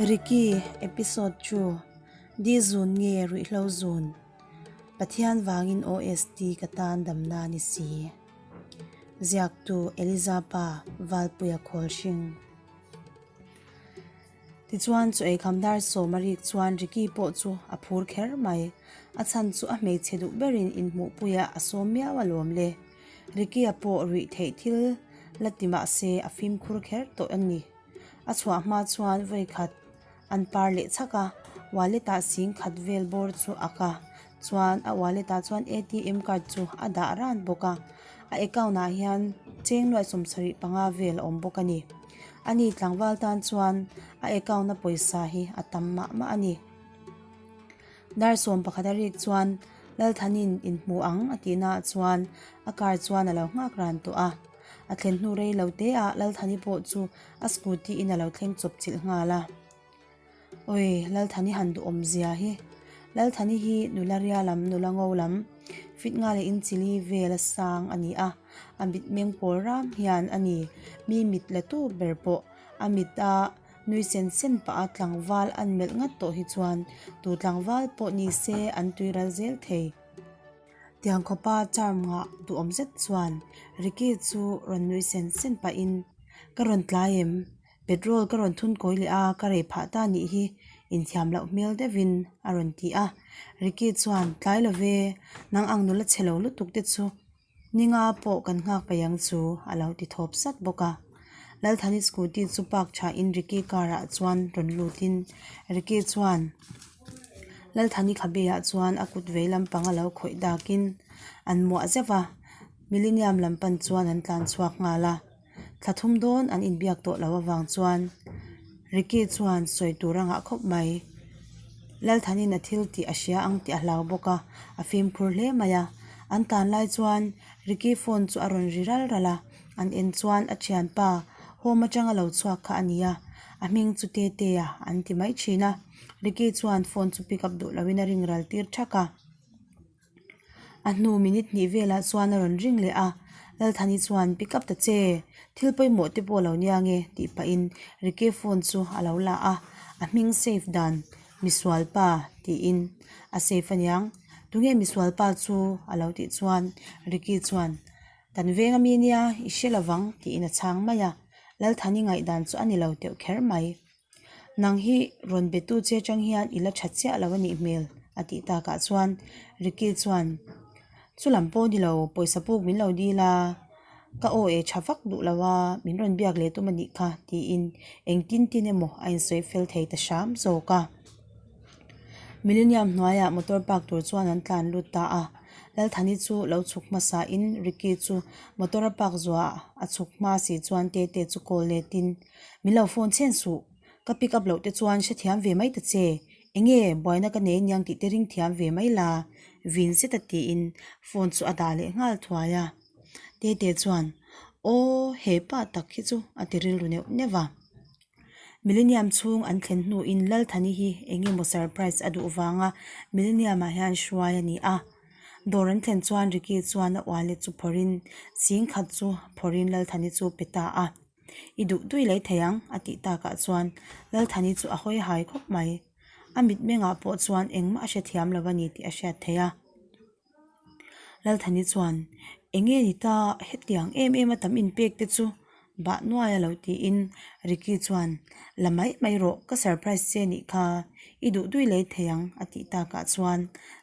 Ricky episode chu Di zun nge ruihhlo zun? Pathian vangin OST ka tan damna ni si. Ziaktu Eliza pa Valpuia Khawlhring. Tichuan chu eikham dar sawm a rik chuan Ricky pawh chu a phur kher mai. A chhan chu a hmeichhe duh berin inhmuhpuiah a sawm miau alawm le. Ricky-a pawh ruih theih thil la ti mah se a fimkhur kher tawh a ni. A chhuah hma chuan vawi khat an par leh chhak a, wallet ah sing khat vel bawr chu a ak a, chuan a wallet ah chuan atm card chu a dah ran bawk a, a account ah hian cheng nuaih sawmsarih panga vel a awm bawk a ni. Ani tlangval tan chuan a account a pawisa hi a tam mah mah a ni. Dar sawm pakhat a rik chuan Lalthanin inhmu ang a tih naah chuan a car chuan a lo nghak ran tawh a. A thlen hnu rei lo te ah Lalthani pawh chu a scooty in a lo thleng chawp chilh nghal a. Awi, Lalthani han duhawm zia hi. Lalthani hi nula ria lam, nula ngo lam, fit nga leh in chili vel a sang a ni a. A mitmeng pawl ram hian a ni, mi mit la tu ber pawh a mit a nui sen sen pah a tlangval an melh ngat tawh hi chuan tu tlangval pawh ni se an tui ral zel thei. Tiang khawpa charm ngah duhawm zet chuan Ricky chu rawn nui sen sen pahin, Ka rawn tlai em? Petrol ka rawn thun kawi leh a, ka rei phah ta nih hi inthiam loh hmel deuhin a rawn ti a. Ricky chuan, Tlai lo ve, nang ang nula chhe lo lutuk te chu Ninga pawh kan nghak paih ang chu a lo ti thawp sat bawk a. Lalthani scooty chu park thain Ricky car ah chuan rawn lutin Ricky chuan Lalthani khabe ah chuan a kut vei lampang a lo khawih dakin an muah zeuh a, Millennium lam pan chuan an tlan chhuak nghal a. Thla thum dawn an inbiak tawh loh avang chuan Ricky chuan sawi tur a ngah khawp mai. Lalthanin a thil tih a hria ang tih a hlau bawk a, a fimkhur hle mai a. An tan lai chuan Ricky phone chu a rawn ri ral ral a, an en chuan a thianpa home atanga lo chhuak kha a ni a, a hming chu Tetea an ti mai thin a. Ricky chuan phone chu pick up duh loin a ring ral tir thak a. A hnu minute hnih velah chuan a rawn ring leh a, Lalthani chuan pick up ta che, thil pawimawh te pawh lo nia nge tih pahin Ricky phone chu a lo la a, a hming save dan misual pa tiin a save aniang, tunge misual pa chu a lo tih chuan Ricky chuan kan veng ami nia i hre lovang tiin a chhang mai a, Lalthani ngaihdan chu a ni lo teuh kher mai. Nang hi rawn be tu che atang hian i la tha chiah lo a nih hmel a tih takah chuan Ricky chuan chu lam pawh ni lo pawisa puk min lo dil a ka aw e tha vak duh lo a min rawn biak leh tum a nih kha tiin engtin tin emaw a insawi fel thei ta hram zawk a. Millennium hnuaiah motor park tur chuan an tlan lut ta a, Lalthani chu lo chhuk hmasa in Ricky chu motor a park zuah a chhuk hma si chuan Tete chu call let in Min lo phone chhen suh, ka pick up loh te chuan hrethiam ve mai ta che, enge buaina ka nei aniang tih te ring thiam ve mai la, vin zet a tiin phone chu a dah leh nghal thuai a. Tete chuan, Aw, he pa tak hi chu a ti rilru neuh neuh a. Millennium chhung an thlen hnuin Lalthani hi eng emaw surprise a duh vanga Millennium ah hian hruai a ni a. Dawr an thlen chuan Ricky chuan a wallet chu phawrhin ching khat chu phawrhin Lalthani chu pe ta a. I duh dui lei thei ang a tih takah chuan Lalthani chu a hawi hai khawp mai. A mitmengah pawh chuan engmah a hrethiam lo a ni tih a hriat theih a. Lalthani chuan, Eng nge ni ta, hetiang em em a tam inpek te chu bah nuai a lo tiin Ricky chuan, La mai mai rawh, ka surprise che nih kha, i duh dui lei thei ang a tih takah chuan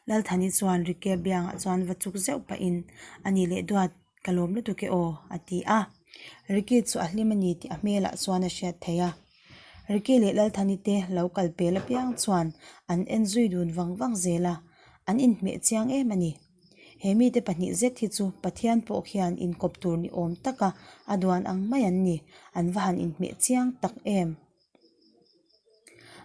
Lalthani chuan Ricky-a biangah chuan va chuk zeuh pahin, A nih leh duat, ka lawm lutuk e aw a ti a. Ricky chu a hlim a ni tih a hmelah chuan a hriat theih a. Ricky leh Lalthani te lo kal pel apiang chuan an en zui dun vang vang zel a, an inhmeh chiang em a ni. He mite pahnih zet hi chu Pathian pawh khian inkawp tur ni awm taka a duan ang mai an ni, an va han inhmeh chiang tak em.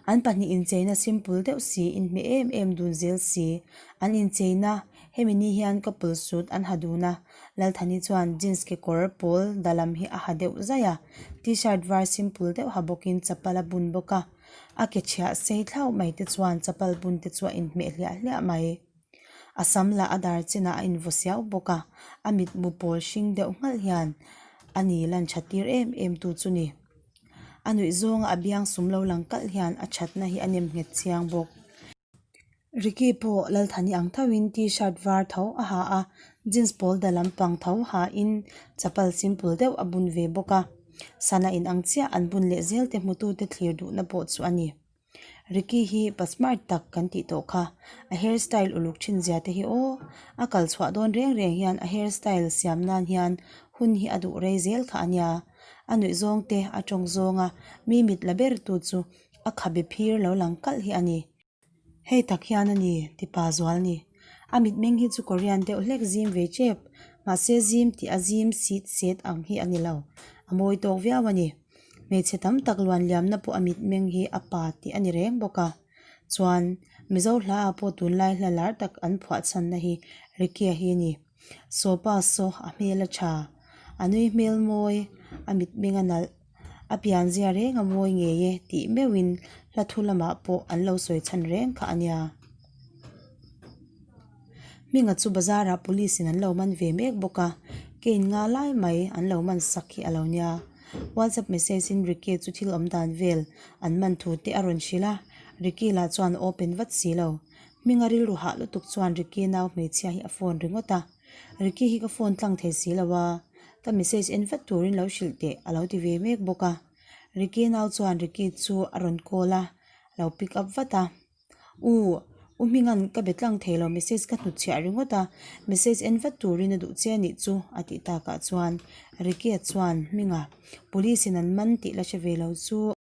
An pahnih incheina simple deuh si, inhmeh em em dun zel si. An incheina hemi ni hian couple suit an ha dun a, Lalthani chuan jeans kekawr pawl da lam hi a ha deuh zaih a, t-shirt var simple deuh ha bawkin chapal a bun bawk a, a ke chhiah sei thlauh mai te chuan chapal bun te chu a inhmeh hliah hliah mai. A sam lah a dar chinah a invaw siau bawk a, a mitmu pawl hring deuh nghalh hian a ni lan tha tir em em tu chu ni. A nuih zawnga a biang sum lo lang kalh hian a thatna hi a nem nghet chiang bawk. Ricky pawh Lalthani ang thoin t-shirt var tho a ha a, jeans pawl da lampang tho hain chapal simple deuh a bun ve bawk a. Sana inang chiah an bun leh zel te hmutute thlir duhna pawh chu a ni. Ricky hi pa smart tak kan tih tawh kha, a hair style uluk thin zia te hi aw, a kal chhuah dawn reng reng hian a hair style siam nan hian hun hi a duh rei zel kha a nia. A nuih zawng te a tawng zawng a, mi mit la ber tu chu a khabe phir lo lang kalh hi a ni. Hei tak hian a ni, ti pa zual ni. A mitmeng hi chu Korean deuh hlek zim ve tep, mahse zim tih a zim sit set ang hi a ni lo, a mawi tawk viau a ni. Hmeichhe tam tak luanliamna pawh a mitmeng hi a pa tih a ni reng bawk a. Chuan, Mizo hla ah pawh tunlai hla lar tak an phuah chhanna hi Ricky-a hi a ni. Saw pa saw a hmel a tha, a nui hmel mawi, a mitmeng a nalh, a pianzia reng a mawi ngei e tih meuhin hla thu lamah pawh an lo sawi chhan reng kha a nia. Hminga chu bazar ah police in an lo man ve mek bawk a, cane nga lai mai an lo man sak hi a lo nia. WhatsApp message in Ricky chu thil awm dan vel an man thu te a rawn hrilh a, Ricky lah chuan a open vat si lo. Hminga rilru hah lutuk chuan Ricky nau hmeichhia hi a phone ringawt a, Ricky hi ka phone tlang thei si lo a, ka message en vat turin lo hrilh teh a lo ti ve mek bawk a. Ricky nau chuan Ricky chu a rawn call a, a lo pick up vat a. U, U Hminga'n ka be tlang thei lo message ka hnutchhiah ringawt a, message en vat turin a duh che a nih chu a tih takah chuan Ricky-a chuan Hminga police in an man tih la hre ve lo chu.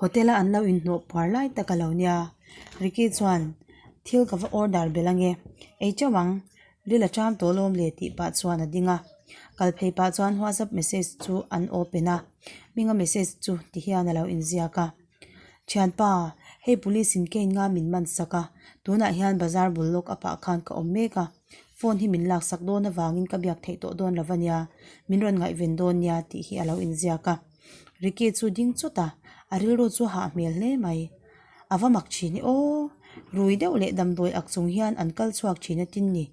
Hotel a an lo inhnawh puar lai tak a lo nia. Ricky chuan thil ka va order belh ange, ei teuh ang, ril a ṭam tawh lawm le tih pah chuan a ding a. Kal phei pah chuan WhatsApp message chu an open a, Hminga message chu ti hian a lo inziak a. Thianpa, hei police in cane nga min man sak a, tunah hian bazar bul lawk a pah khan ka awm mek a, phone hi min lak sak dawn avangin ka biak theih tawh dawn lo va nia, min rawn ngaihven dawn nia tih hi a lo inziak a. Ricky chu ding chawt a, a rilru chu hah hmel hle mai. A va mak thin e aw, rui deuh leh damdawi ak chung hian an kal chhuak thin a tin ni,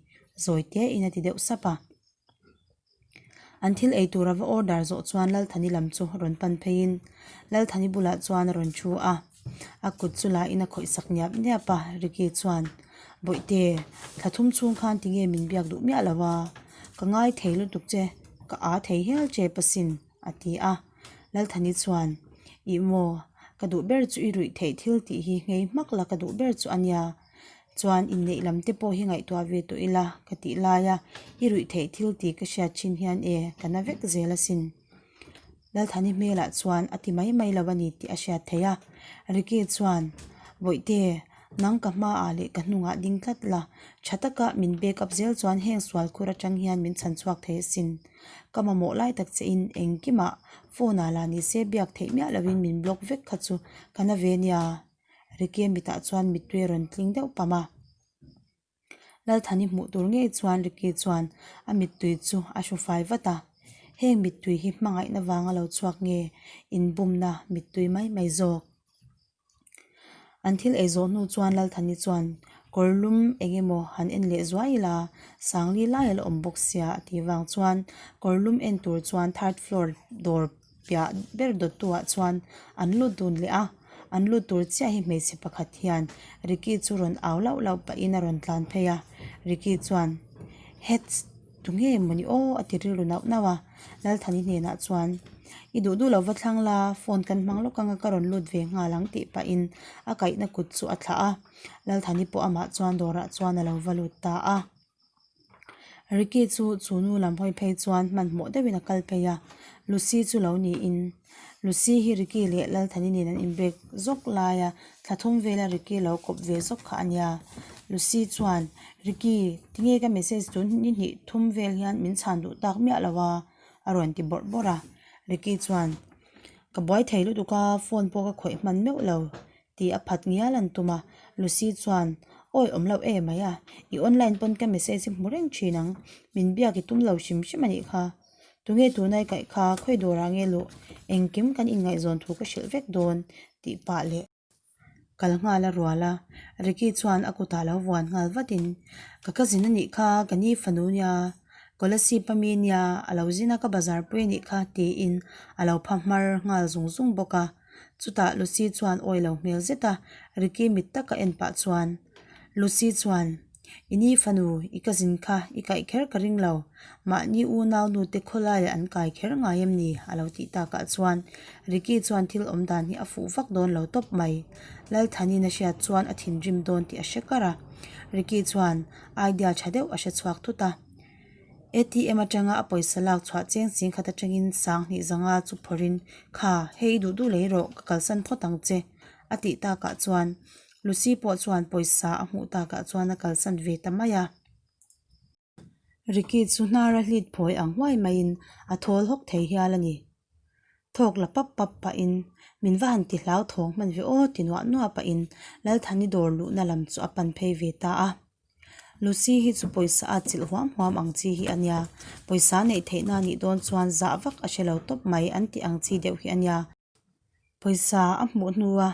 zawi te in a ti deuh sap a. An thil ei tur a va order zawh chuan Lalthani lam chu rawn pan pheiin Lalthani bulah chuan a rawn thu a, a kut chu la in a khawih sak niap niap a, Ricky chuan, Bawihte, thla thum chhung khan tinge min biak duh miah lo a, ka ngai thei lutuk che, ka aa thei hial tep asin a ti a. Lalthani chuan, Ih maw, ka duh ber chu i ruih theih thil tih hi nghei hmak la ka duh ber chu a nia. Chuan inneih lam te pawh hi ngaihtuah ve tawh ila ka tih lai a, i ruih theih thil tih ka hriat thin hian e ka na vek zel asin. Lalthani hmelah chuan a ti mai mai lo a ni tih a hriat theih a. Ricky chuan, Bawihte, nang ka hmaah leh ka hnungah ding tlat la, tha taka min back up zel chuan heng sual khur atang hian min chhan chhuak thei asin. Ka mamawh lai tak che in engkimah phone ah lah nise biak theih miah loin min block vek kha chu ka na ve nia. Ricky mitah chuan mittui a rawn tling deuh pam a. Lalthani hmuh tur ngei chuan Ricky chuan a mittui chu a hru fai vat a. Heng mittui hi hmangaihna vanga lo chhuak nge inbumna mittui mai mai zawk. An thil ei zawh hnu chuan Lalthani chuan kawr lum eng emaw han en leh zuai ila Sangli lai a la awm bawk sia a tih vang chuan kawr lum en tur chuan third floor dawr piah ber dawttu ah chuan an lut dun leh a an lut tur chiah hi hmeichhe pakhat hian Ricky chu rawn au lauh lauh pahin a rawn tlan phei a Ricky chuan hets tunge mawni aw a ti rilru nauh nauh a Lalthani hnenah chuan i duh duh lo va thlang la phone kan hmang lawk anga ka rawn lut ve nghal ang tih pahin a kaihna kut chu a thlah a Lalthani pawh amah chuan dawrah chuan a lo va lut ta a. Ricky chu chu nu lam hawi phei chuan hmanhmawh deuhin a kal phei a, Lucy chu lo niin Lucy hi Ricky leh Lalthani nen an inbek zawk lai a, thla thum vela Ricky lo kawp ve zawk kha a nia. Lucy chuan, Ricky, tinge ka message tun ni hnih thum vel hian min chhan duh tak miah lo a? a rawn ti bawrh bawrh a. Ricky chuan, Ka buai thei lutuk a, phone pawh ka khawih hman meuh lo. Tih a phat ngial an tum a, Lucy chuan, Awi awm loh em mai a, i online pawn ka message hi hmu reng thin ang, min biak i tum lo hrim hrim a nih kha. Tunge tuna i kaih kha, khawi dawrah nge luh, engkim kan inngaihzawn thu ka hrilh vek dawn tih pah leh. Kal nghal a rual a, Ricky chuan a kutah lo vuan nghal vatin, Ka cousin a nih kha, ka ni fanu nia. Kolasib ami nia a lo zin a ka bazar pui anih kha tiin a lo pha hmar nghal zung zung bawk a. Chutah Lucy chuan awi lo hmel zet a Ricky mit taka en pah chuan Lucy chuan I ni fanu i cousin kha i kaih kher ka ring lo, mahni unau nute khawlaiah an kai kher ngai em ni? a lo tih takah chuan Ricky chuan thil awm dan hi a fuh vak dawn lo tawp mai. Lalthanin a hriat chuan a thinrim dawn tih a hre kar a. Ricky chuan idea tha deuh a hre chhuak thut a. ATM atanga a pawisa lak chhuah cheng ching khat atangin sanghnih zanga chu phawrhin, Kha, hei i duh duh lei rawh, ka kalsan phawt ang che, a tih takah chuan Lucy pawh chuan pawisa a hmuh takah chuan a kalsan ve ta mai a. Ricky chu hnar a hlit phawi ang huai maiin a thawl hawk thei hial a ni. Thawk la pap pap pahin, Min va han ti hlau thawng hman ve aw ti nuah nuah pahin Lalthani dawr luhna lam chu a pan phei ve ta a. Lucy hi chu pawisa a chilh huam huam ang chi hi a nia, pawisa neih theihna nih dawn chuan zah vak a hre lo tawp mai an tih ang chi deuh hi a nia. Pawisa a hmuh hnua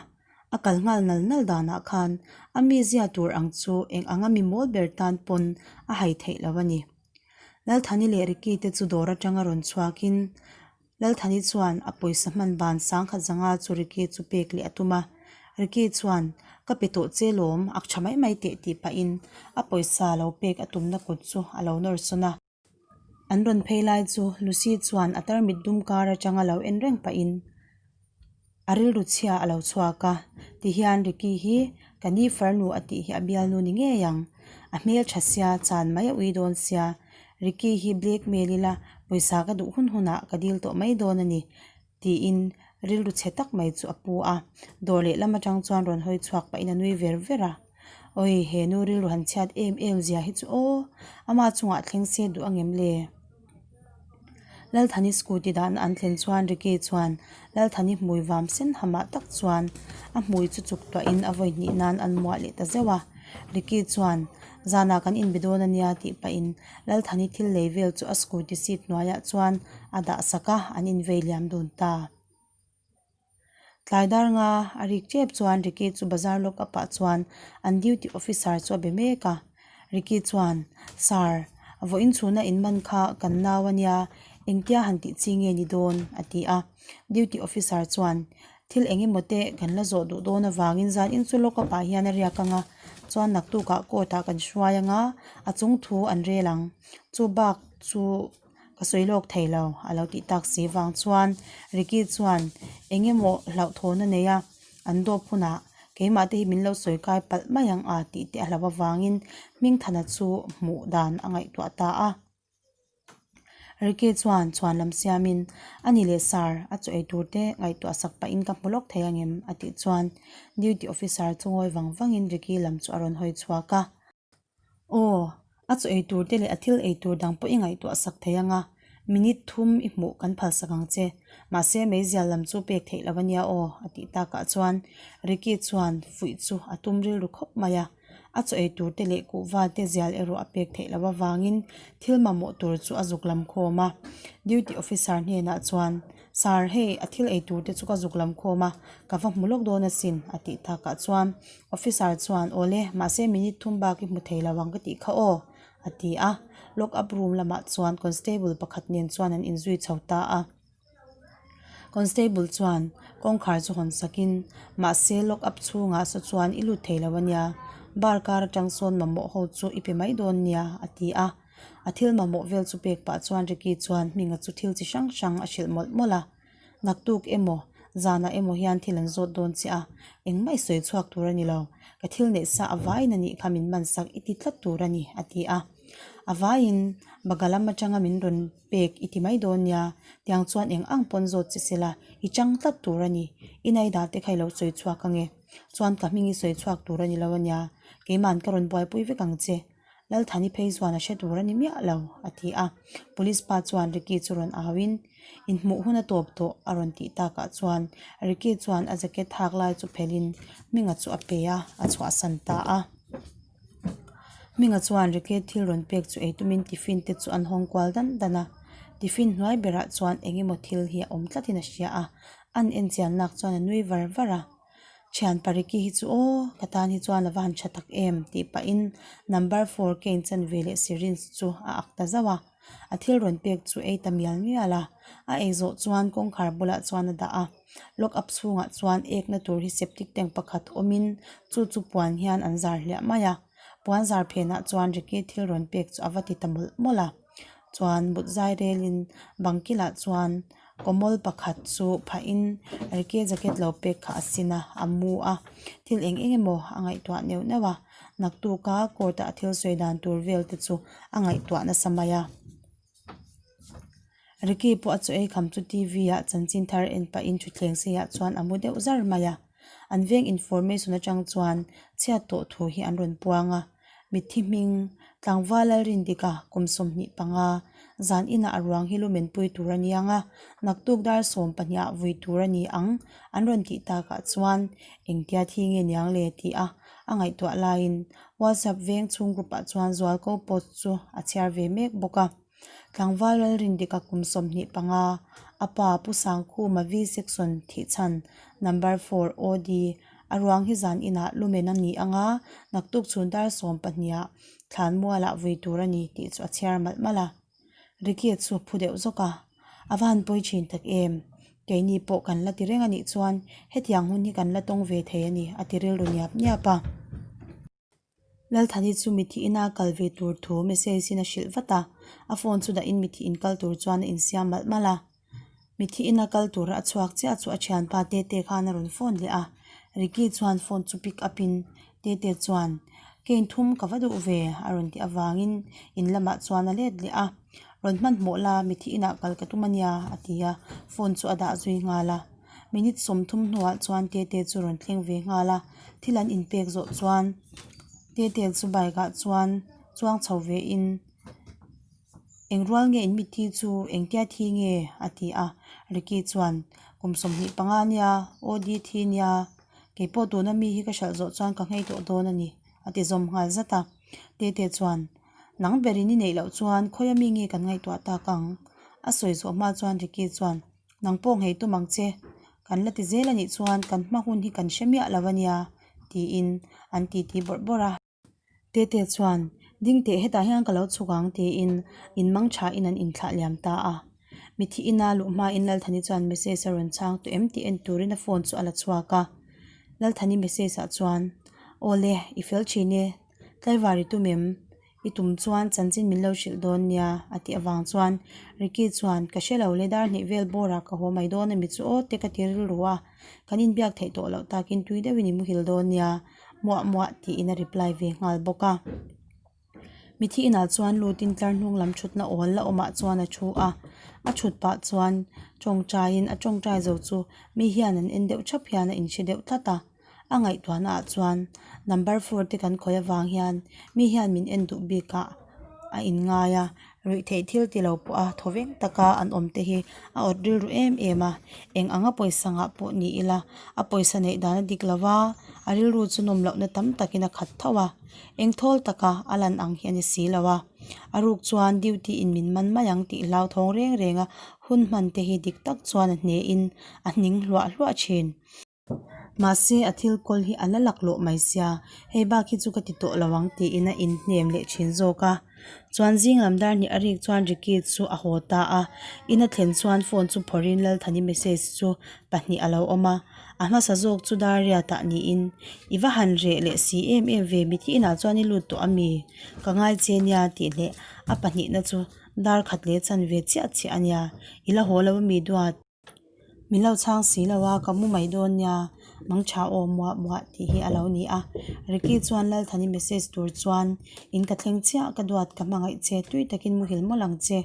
a kal nghal nal nal danah khan a mizia tur ang chu eng anga mi mawl ber tan pawn a hai theih lo a ni. Lalthani leh Ricky te chu dawr atanga rawn chhuakin Lalthani chuan a pawisa hman ban sangkhat zanga chu Ricky chu pek leh a tum a. Ricky chuan, Ka pe tawh che lawm, ak tha mai mai teh tih pahin a pawisa lo pek a tumna kut chu a lo nawr sawn a. An rawn phei lai chu Lucy chuan a tarmit dum kar atanga lo en reng pahin a rilru chhia a lo chhuak a, tihian Ricky hi ka ni farnu a tih hi a bialnu ni ngei ang, a hmeltha sia chan mai a ui dawn sia, Ricky hi blackmail ila pawisa ka duh hun hunah ka dil tawh mai dawn a ni. Tiin rilru chhe tak mai chu a pu a, dawr lehlam atang chuan rawn hawi chhuak pahin a nui ver ver a. Awi, he nu rilru han chhiat em em zia hi chu aw, ama chungah thleng se duh angem le? Lalthani scooty dahna an thlen chuan Ricky chuan Lalthani hmui vam sen hamah tak chuan a hmui chu chuk tuahin a vawi hnih nan an muah leh ta zeuh a. Ricky chuan, Zanah kan inbe dawn a nia tih pahin Lalthani thil lei vel chu a scooty seat hnuaiah chuan a dah sak a, an invei liam dun ta. Tlai dar nga a rik tep chuan Ricky chu bazar lock up ah chuan an duty officer chu a be mek a, Ricky chuan, Sir, vawiin chhuna in man kha kan nau a nia, engtia han tih chi nge ni dawn? a ti a. Duty officer chuan, Thil eng emaw te kan la zawh duh dawn avangin zan in chu lock up ah hian a riak ang a, chuan naktukah court ah kan hruai ang a, a chung thu an rel ang. Chu bak chu ka sawi lawk thei lo, a lo tih tak si vang chuan Ricky chuan eng emaw hlauhthawn a nei a, an dawp hunah keimah te hi min lo sawi kai palh mai ang a tih te a hlauh avangin Hmingthana chu hmuh dan a ngaihtuah ta a. Ricky chuan chhuan lam siamin, A ni leh sir, a chaw ei tur te ngaihtuah sak pahin ka hmu lawk thei angem? a tih chuan duty officer chu ngawi vang vangin Ricky lam chu a rawn hawi chhuak a. Aw, a chaw ei tur te leh a thil ei tur dang pawh i ngaihtuah sak thei anga, minute thum i hmuh kan phal sak ang che. Mahse meizial lam chu pek theih lo ania aw, a tih takah chuan Ricky chuan fuih chu a tum rilru khawp mai a. A chaw ei tur te leh kuhva te zial erawh a pek theih loh avangin thil mamawh tur chu a zuk lam khawm a. Duty officer hnenah chuan, Sir, hei a thil ei tur te chu ka zuk lam khawm a, ka va hmu lawk dawn asin, a tih takah chuan officer chuan, Awle, mahse minute thum bak i hmu thei lo ang ka tih kha aw, a ti a. Lock up room lamah chuan constable pakhat nen chuan an inzui chho ta a. Constable chuan kawngkhar chu hawn sakin, Mahse lock up chhungah saw chuan i lut thei lo a nia, bar kar atang sawn mamawh ho chu i pe mai dawn nia, a ti a. A thil mamawh vel chu pek pah chuan Ricky chuan hminga chu thil chi hrang hrang a hrilh mawlh mawlh a. Naktuk emaw, zanah emaw hian thil an zawt dawn che a, engmah i sawi chhuak tur a ni lo, ka thil neih sa a vaiin a nih kha min man sak i ti tlat tur a ni, a ti a. A vaiin baga lam atanga min rawn pek i ti mai dawn nia, tiang chuan eng ang pawn zawt che sela, i chang tlat tur a ni, i naidah te kha i lo sawi chhuak ange, chuan ka hming i sawi chhuak tur a ni lo a nia, keima'n ka rawn buaipui vek ang che, Lalthani phei chuan a hre tur a ni miah lo, a ti a. Police pa chuan Ricky chu rawn auin, Inhmuh hun a tawp tawh, a rawn tih takah chuan Ricky chuan a jacket hak lai chu phelhin Hminga chu a pe a, a chhuahsan ta a. Hminga chuan Ricky thil rawn pek chu ei tumin tiffin te chu an hawng kual dan dan a. Tiffin hnuai berah chuan eng emaw thil hi a awm tlatin a hria a, an enchian lak chuan a nui var var a. Thianpa Ricky hi chu aw, ka tan hi chuan a va han tha tak em tih pahin number four cane chanve leh syringe chu a ak ta zauh a. A thil rawn pek chu ei ta mial mial a, a ei zawh chuan kawngkhar bulah chuan a dah a. Lock up chhungah chuan ekna tur hi septic tank pakhat awmin chu chu puan hian an zar hliah mai a. Puan zar phenah chuan Ricky thil rawn pek chu a va ti ta mawlh mawlh a. Chuan mut zai relin bang kilah chuan kawmawl pakhat chu phahin Ricky jacket lo pek kha a sin a, a mu a. Thil eng eng emaw a ngaihtuah neuh neuh a. Naktuka court ah thil sawi dan tur vel te chu a ngaihtuah nasa mai a. Ricky pawh a chaw ei kham chu TV ah chanchin thar en pahin thutthleng seiah chuan a mu deuh zar mai a. An veng information atang chuan chhiat tawh thu hi an rawn puang a. Mitthi hming, Tlangval Lalrindika kum 25, zan inah a ruang hi lumen pui tur a niang a, naktuk dar 12 ah vui tur a ni ang an rawn tih takah chuan engtia thi nge niang le tih a a ngaihtuah laiin WhatsApp veng chhung group ah chuan zualko post chu a chhiar ve mek bawk a. Tlangval Lalrindika kum 25, a pa Pu Sangkhuma V section thihchhan number four OD a ruang hi zan inah lumen a ni ang a, naktuk chhun dar 12 ah thlanmualah vui tur a ni tih chu a chhiar malh malh a. Ricky chu phu deuh zawk a, A va han pawi thin tak em? Keini pawh kan la ti reng a nih chuan hetiang hun hi kan la tawng ve thei a ni, a ti rilru niap niap a. Lalthani chu mithi ina kal ve tur thu message in a hrilh vat a, a phone chu dahin mithi in kal tur chuan a insiam malh malh a. Mithi ina kal tura a chhuak chiah chu a thianpa Tete khan a rawn phone leh a, Ricky chuan phone chu pick up in Tete chuan, Kane thum ka va duh ve a rawn tih avangin in lamah chuan a let leh a. Rawn hmanhmawh la, mithi inah kal ka tum a nia a ti a, phone chu a dah zui nghal a. Minute 30 hnuah chuan Tete chu rawn thleng ve nghal a, thil an inpek zawh chuan Tete chu bike ah chuan chuang chho ve in Eng rual nge in mitthi chu engtia thi nge? a ti a, Ricky chuan Kum 25 nia, OD thi nia, keipawh tuna mi hi ka hralh zawh chuan ka nghei tawh dawn a ni a ti zawm nghal zat a, Tete chuan Nang berin i neih loh chuan khawia mi nge kan ngaihtuah tak ang? A sawi zawh hma chuan Ricky chuan, Nang pawh nghei tum ang che. Kan la ti zel a nih chuan kan hma hun hi kan hre miah lo a nia, tiin an titi bawrh bawrh a. Tete chuan, Ding teh hetah hian ka lo chhuk ang, tiin in mang thain an inthlah liam ta a. Mithi ina luh hmain Lalthani chuan message a rawn chhang tawh em tih en turin a phone chu a la chhuak a. Lalthani message ah chuan, Awle, i fel thin e. Tlaivar i tum em? I tum chuan chanchin min lo hrilh dawn nia a tih avang chuan Ricky chuan ka hre lo le dar hnih vel bawrah ka haw mai dawn ami chu aw te ka ti rilru a, kan inbiak theih tawh loh takin tui deuhin i muhil dawn nia muah muah tiin a reply ve nghal bawk a. Mithi inah chuan lutin tlar hnung lam thutna awl la awmah chuan a thu a, a thut pah chuan tawngtaiin a tawngtai zo chu mi hian an en deuh thap hian a inhre deuh tlat a. A ngaihtuahna ah chuan number four te kan khawih avang hian mi hian min en duh bik ah a in ngai a ruih theih thil ti lo pawh a thawveng taka an awm te hi a awt rilru em em a eng anga pawisa ngah pawh ni ila a pawisa neih dan a dik lo va a rilru chu nawm loh na tam takin a khat tho a eng thawl taka a lan ang hi a ni si lo a a ruk chuan duty in min man mai ang tih hlauthawng reng reng a hun hman te hi dik tak chuan a hne in a hning hluah hluah thin. Mahse a thil kawl hi a la laklawh mai sia, hei bak hi chu ka ti tawh lo ang tiin a inhnem leh thin zawk a. Chuan zing lam dar hnih a rik chuan Ricky chu a haw ta a, in a thlen chuan phone chu phawrhin Lalthani message chu pahnih a lo awm a, a hmasa zawk chu dar riatah niin, I va han reh leh si em em ve, mithi inah chuan i lut tawh a mi? Ka ngai che nia tih leh a pahnihna chu dar khat leh chanve chiah chiah a nia, i la haw lo a mi duat? Min lo chhang si lo a, ka mu mai dawn nia, mang tha aw muah muah tih hi a lo ni a. Ricky chuan Lalthani message tur chuan, In ka thleng chiah, ka duat ka hmangaih che, tui takin muhil mawlh ang che,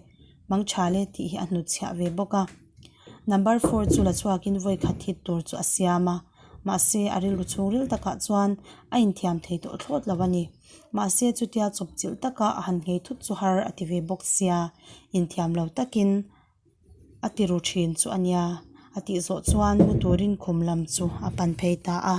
mang tha le tih hi a hnutchhiah ve bawk a. Number four chu la chhuakin vawi khat hit tur chu a siam a, mahse a rilru chhungril takah chuan a inthiam thei tawh thlawt lo a ni. Mahse chutia chawpchilh taka a han nghei thut chu har a ti ve bawk sia, inthiam lo takin a ti ru thin chu a nia a tih zawh chuan mu turin khum lam chu a pan phei ta a.